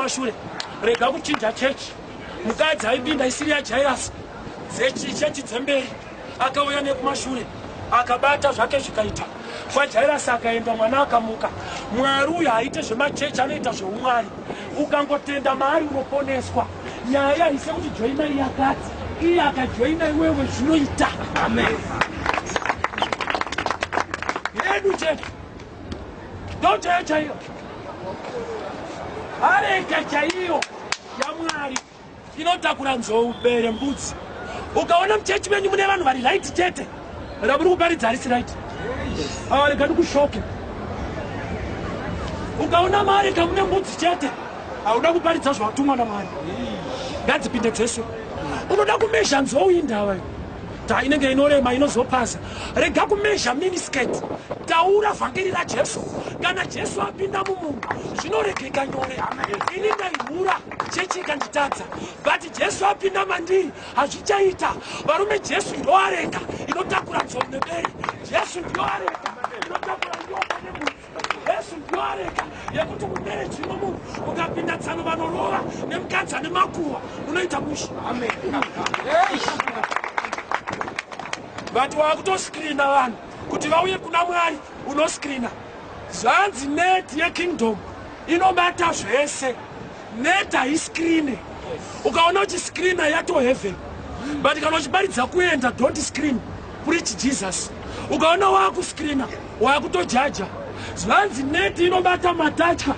nekumashure. Rega kuchinja chechi. Mukadzi aipinda isiri yaJairasi dzechechi dzemberi akauya nekumashure akabata zvake zvikaita. KwaJairasi akaenda mwana akamuka. Mwari uyu haaite zvemachechi anoita zveumwari. Ukangotenda maari unoponeswa. Nyaya haisi yekuti joinai yakati. Iye akajoina iwewe zvinoita. Amen. Yedu chete. Ndochaiyo chaiyo. Areka chaiyo yaMwari inotakura nzou, bere, mbudzi. Ukaona muchechi menyu mune vanhu vari right chete, ramuri kuparidza harisi right. Ava rega ndikushoke. Ukaona maareka mune mbudzi chete, hauda kuparidza zvawatumwa naMwari. Ngadzipinde dzese. Unoda kumezha nzou indava iyo. Ta inenge inorema inozopaza. Rega kumezha miniskirt. Taura vhangeri raJesu. Kana Jesu apinda mumunhu zvinoregeka nyore. Ini ndaihura chechi ikanditadza. But Jesu apinda mandiri hazvichaita. Varume Jesu ndoareka inotakura nzou nebere. Jesu ndiyo areka inotakura nyoka nembudzi. Jesu ndiyo areka yekuti mumereji imo munhu ukapinda tsano vanorova nemukadzi ane makuva unoita mushe. Amen. But wakutoskirina vanhu kuti vauye kuna Mwari unoskrina. Zvanzi net yekingdom inobata zvese. Net haiskrine. Ukaona uchiskrina yato heaven. But kana uchiparidza kuenda don't screen. Preach Jesus. Ukaona wakuskrina wakutojaja. Zvanzi net inobata matatya.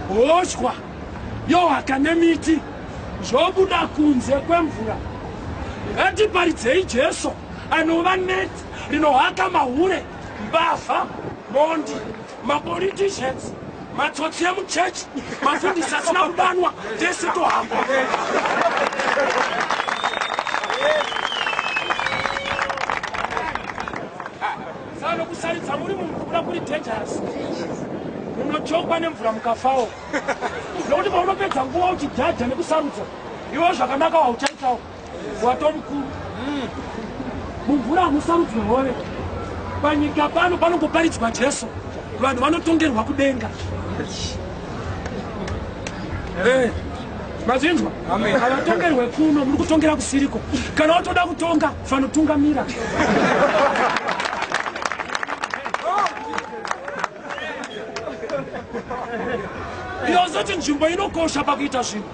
Hoswa yohaka nemiti zvobuda kunze kwemvura. Ngatiparidzei Jesu anova net rinohaka mahure, mbavha, mhondi, mapoliticians, matsotsi emuchechi, mafundisi asina kudanwa, tese tohamba. Sano kusaridza muri mumvura kuri dangerous. Munochokwa nemvura mukafawo. Nokuti paunopedza nguva uchijaja nekusarudza, iwe zvakanaka wauchaitawo. Watomukuru. Mumvura hamusarudzwe hove. Panyika pano panongoparidzwa Jesu. Vanhu vanotongerwa kudenga. Eh, mazvinzwa? Havatongerwe kuno, muri kutongera kusiriko. Kana watoda kutonga, fanotungamira. Yozoti nzvimbo inokosha pakuita zvinhu.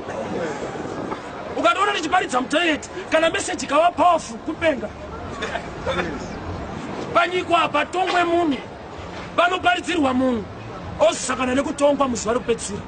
Ukandiona ndichiparidza mutoilet kana message ikava powerful kupenga. Panyikwa hapatongwe munhu, panoparidzirwa munhu ozosangana nekutongwa muzuva rekupedzisira.